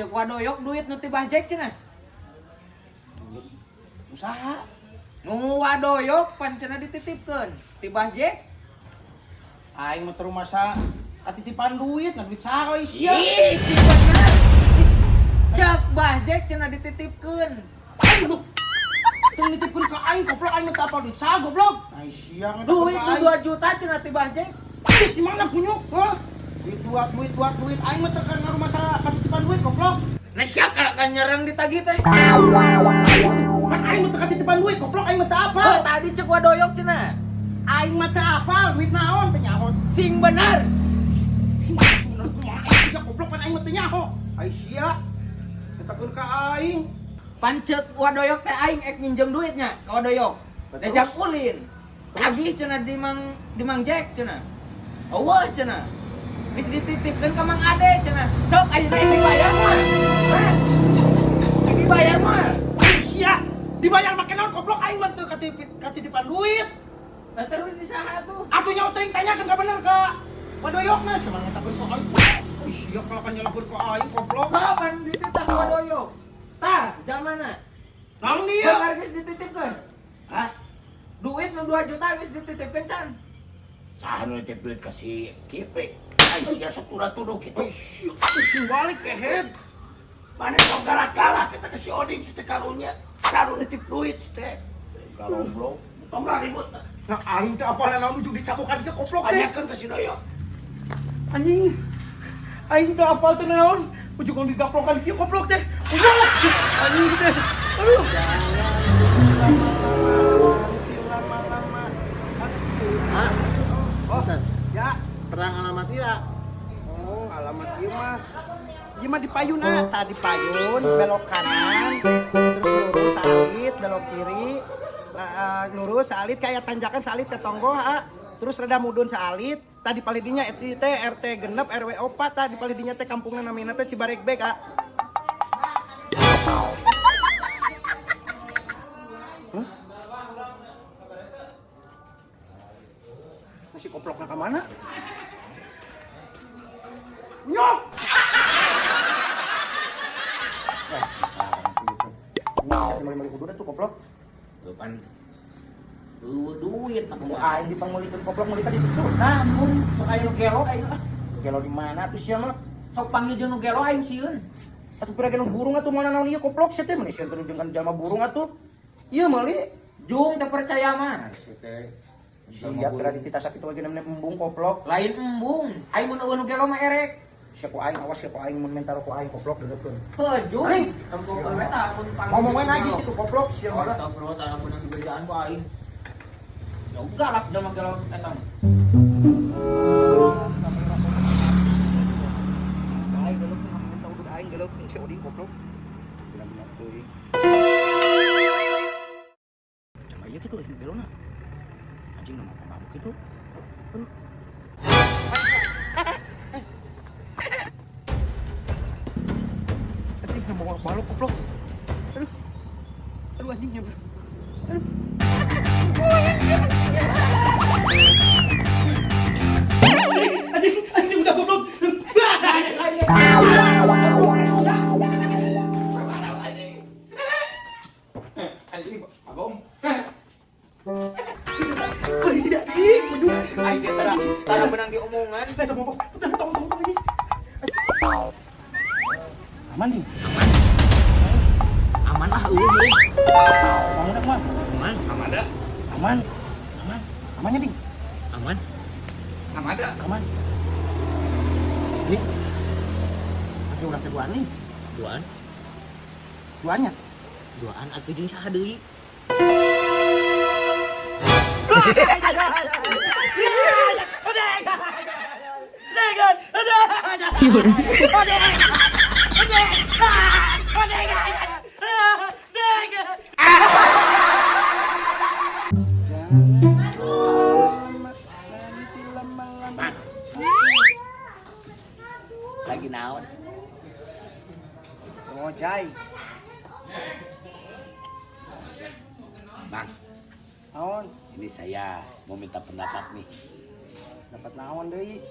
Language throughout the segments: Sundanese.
Ceuk Wadoyok duit nu ti Bah Jack cenah. Usaha. Nu Wadoyok pan cenah dititipkeun ti Bah Jack. Aing mah teu rumasa katitipan duit, ngan duit saha we sia. Ih, si bener. Ceuk Bah Jack cenah dititipkeun. Aing lu. Teu nitipkeun ka aing goblok, aing mah teu apal duit saha goblok. Ai sia ngetepkeun Duit ka nu aing. 2 juta cenah ti Bah Jack. Duit di mana kunyuk? Hah? Duit dua, duit dua, duit aing mah teu ngarumasa katitipan duit goblok. Nah sia kan nyerang ditagih teh. Kan aing mah teu katitipan duit goblok, aing mah teu apal. Oh, tadi ceuk Wadoyok cenah. Aing mah teu apal duit naon teu nyaho. Sing bener. Sing bener kumaha aing juga goblok pan aing mah teu nyaho. Ai sia. Netakeun ka aing. Pan ceuk Wadoyok teh aing ek minjem duitnya ka Wadoyok. Terus? Dejak ulin. Tagih cenah di Mang Jack cenah. Eueuh cenah. Geus dititipkeun ka Mang Ade cenah. Sok ayeuna ek dibayar mah. Hah? Ek dibayar mah. Ai sia. Dibayar make naon goblok aing mah teu katitipan duit. Nah terus di saha tuh? Atuh nyaho teuing tanyakeun ka bener ka Wadoyokna sia mah ngetakeun ka aing. Ai sia kalau kan nyalakeun ka aing goblok. Bah, pan dititah ka Wadoyok. Tah, jalmana? Naon dia? Bener geus dititipkeun. Hah? Duit nu 2 juta geus dititipkeun can. Saha nu nitip duit ka si Kipri? Ai sia satura tuduh kitu. Ai sia, atuh sing balik kehed. Mana sok galak-galak kita ke si Oding si teh karunya. Saha nu nitip duit si teh. Goblok. Tong lah ribut. Nah aing teh apal naon ujung dicabukan ke goblok teh. Tanyakeun ke si Doyok. Anjing. Aing teh apal teh naon? Ujung digaplokan kieu goblok teh. Ujung. Anjing teh. Aduh. Lama-lama. Ah, Oh, ya. terang alamat iya. Oh, alamat ieu mah. Ieu mah di payun ah, tadi payun, belok kanan, terus lurus salit, belok kiri. Lurus salit kayak tanjakan salit ke tonggoh ah. Terus rada mudun salit, tadi palidinya teh RT 6 RW 4 tadi palidinya teh kampungna namina teh Cibaregbek ah. Hah? Masih koplokna ka mana? Nyok! Ini bisa dimali-mali kudu atuh koplok. Pan eueuh duit mah Ku aing dipangmeulikeun koplok meuli tadi itu. Nah, mun sok aya nu gelo aing ah. Gelo di mana tuh sia mah? Sok panggil jeung nu gelo aing sieun. Atuh pira ge nu burung atuh mana naon ieu koplok sia teh mun sieun teh nunjungkan jalma burung atuh. Ieu meuli. Jung teu percaya mah. Sia pira ditita sakitu ge nemne embung koplok. Lain embung, aing mun eueuh nu gelo mah erek. Sia ku aing awas sia ku aing mun minta rokok aing koplok deukeun. Heuh, Jung. Aing. Tempokeun we tah mun panggil. Ngomong we najis kitu koplok sia mah. Astagfirullah, tanah menang dibejaan ku aing. Ya galak jalma gelo eta mah. Aing deukeun minta udud aing deukeun si Oding koplok. Benar-benar teuing. Jalma ieu kitu aing gelona. Anjing nama mabuk kitu. Aduh. Anjing nama balok koplok. Aduh. Aduh anjingnya. Aduh. Anjing, anjing udah goblok. Anjing, Agong. Oh iya, ih, kudu. Aing teh tara benang diomongan. Eh, tong, tong, tong, tong, tong, anjing. Aman nih. Aman ah eueuh deui. Bangun aman. Aman, Aman da? Aman. Aman. Amannya ding. aman. Aman da? Aman. Nih. Oke, udah ke duaan nih. Duaan, Duanya. duaan atuh jeung saha deui? Bang. Lagi naon? Ngojai. Bang, Naon? ini saya mau minta pendapat nih. Dapat naon deui?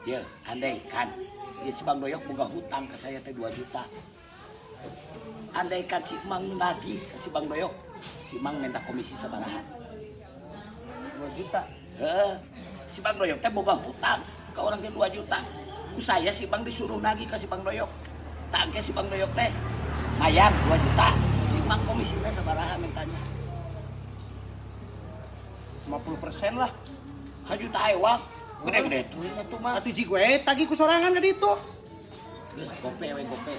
Ya, andaikan ya si Bang Doyok boga hutang ke saya teh 2 juta. Andaikan si Mang nagih ke si Bang Doyok, si Mang minta komisi sabaraha? 2 juta. Heeh. Si Bang Doyok teh boga hutang ke orang teh 2 juta. Ku saya si Bang disuruh nagih ke si Bang Doyok. Tangke si Bang Doyok teh mayar 2 juta. Si Mang komisinya sabaraha mintanya? 50% lah. 1 juta ewang. Gede-gede tuh ingat tuh mah. Atuh jig we tagih ku sorangan ka ditu. Geus gope we gope.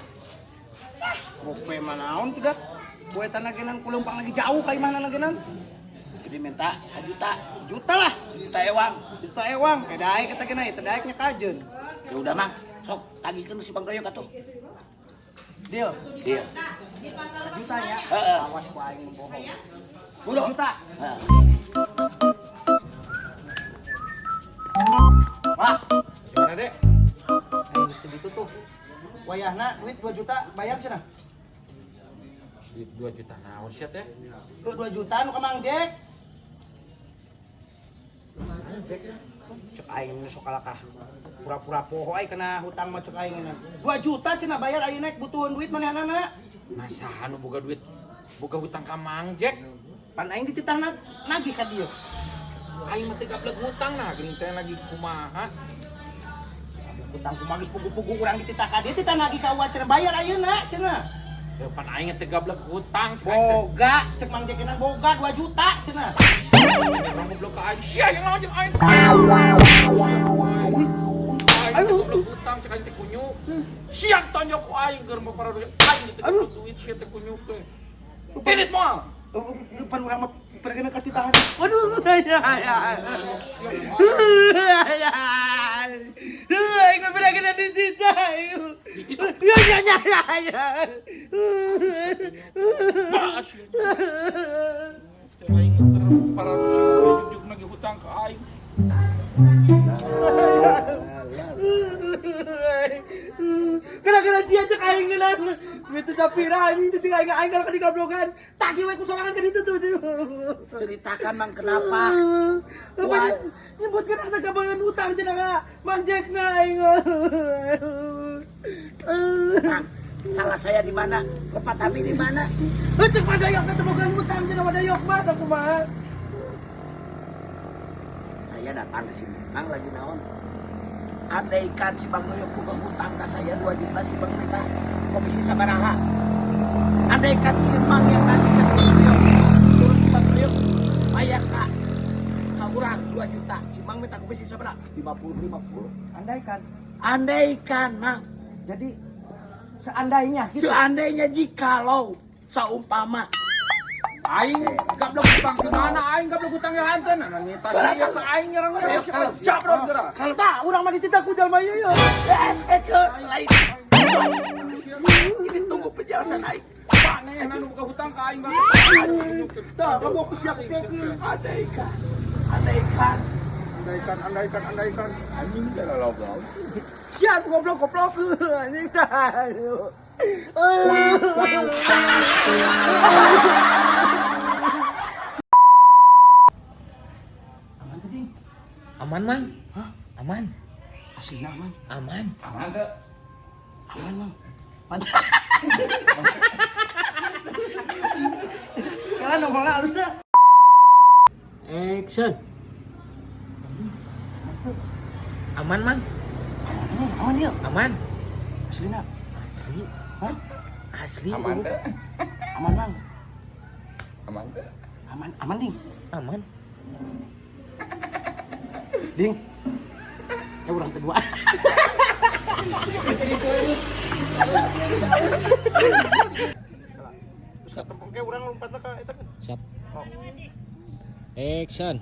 Gope mah naon tuh dah. Kue tanah genan kuleumpang lagi jauh ka imahna genan. Jadi minta 1 juta. Juta lah. 1 juta ewang. Juta ewang. Kayak daek kita kena itu daeknya kajen. Ya udah Mang, sok tagihkeun si Bang Doyok atuh. Deal. Deal. Juta ya. Heeh. Awas ku aing bohong. Bulu. Juta. Heeh. Wah, Gimana, Dek? aing geus kitu tuh. Wayahna duit 2 juta bayar cenah. Duit 2 juta naon sia teh? Tuh 2 juta nu ka Mang Jack. Cek aing nu sok kalakah. Pura-pura poho aing kena hutang mah cek aing 2 juta cenah bayar ayeuna butuhan duit manehanana. Masa anu boga duit boga hutang ka Mang Jack? Pan aing dititah nagih ka dieu. Aing mah teu gablek hutang nah geuning teh lagi kumaha? Hutang kumaha geus pugu-pugu urang dititah ka dieu titah nagih ka uwa cenah bayar ayeuna cenah. Ya pan aing teu gablek hutang cek aing teh. Boga cek Mang Jack boga 2 juta cenah. Orang goblok ka aing. Sia yang naon jeung aing. Aing teu goblok hutang cek aing teh kunyuk. Sia tonjok ku aing keur mah para aing teu goblok duit sia teh kunyuk teh. Tinit moal. Pan urang mah pergena ka titahan. Waduh, ya ya. Aing mah pergena dititah. Ya ya ya ya. Baas. Aing teh para juk nagih hutang ka aing. Kena-kena sia cek aing geuna. Mitu sapira anjing teh aing aing kalau digablokan. Tagih we ku sorangan ka ditu tuh. Ceritakan Mang kenapa? Apa nyebutkeun harta gabangan utang cenah ka Mang Jack na aing. Mang, salah saya di mana? Lepat abi di mana? Cek padayok na tebogan utang cenah padayok mah da kumaha. Saya datang ke sini. Mang lagi naon? Andaikan si Bang Doyok boga hutang ka saya 2 juta si Bang minta komisi sabaraha. Andaikan si Mang yang nagih ka si Bang Doyok, terus si Bang Doyok bayar ka urang 2 juta, si Mang minta komisi sabaraha? 50-50. Andaikan. Andaikan, Mang. Jadi seandainya gitu. Seandainya jikalau saumpama Aing gablek hutang ke mana? Aing gablek hutang ya hanteun. Nah, nita sia ka aing nyerang-nyerang sia jabrot geura. Tah, urang mah dititah ku jalma ieu ya. Ke lain. Ini tunggu penjelasan aing. Pak anu boga hutang ka aing bang. Tah, kamu aku siap goblok. Andaikan. Andaikan. Andaikan, andaikan, andaikan. Anjing goblok. Siap goblok goblok anjing tah. Aman tadi? Aman, Mang. Hah? Aman. Aslinya aman. Aman. Aman teu? Aman, Mang. Mantap. Kalian nongolnya halusnya. Action. Aman, Mang. Aman, aman ya. Aman. Aslinya. Asli. Hah? Asli. Aman teu? Aman, Mang. Aman teu? Aman, aman, Ding. Aman. Ding. Ya urang kedua. Terus ketemu ke urang lompatna ka eta kan. Siap. Action.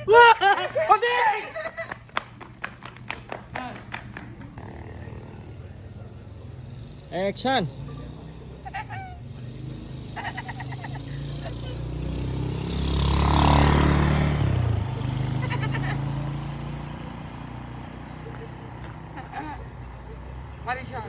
Wah, Oding. Action. Mari sia.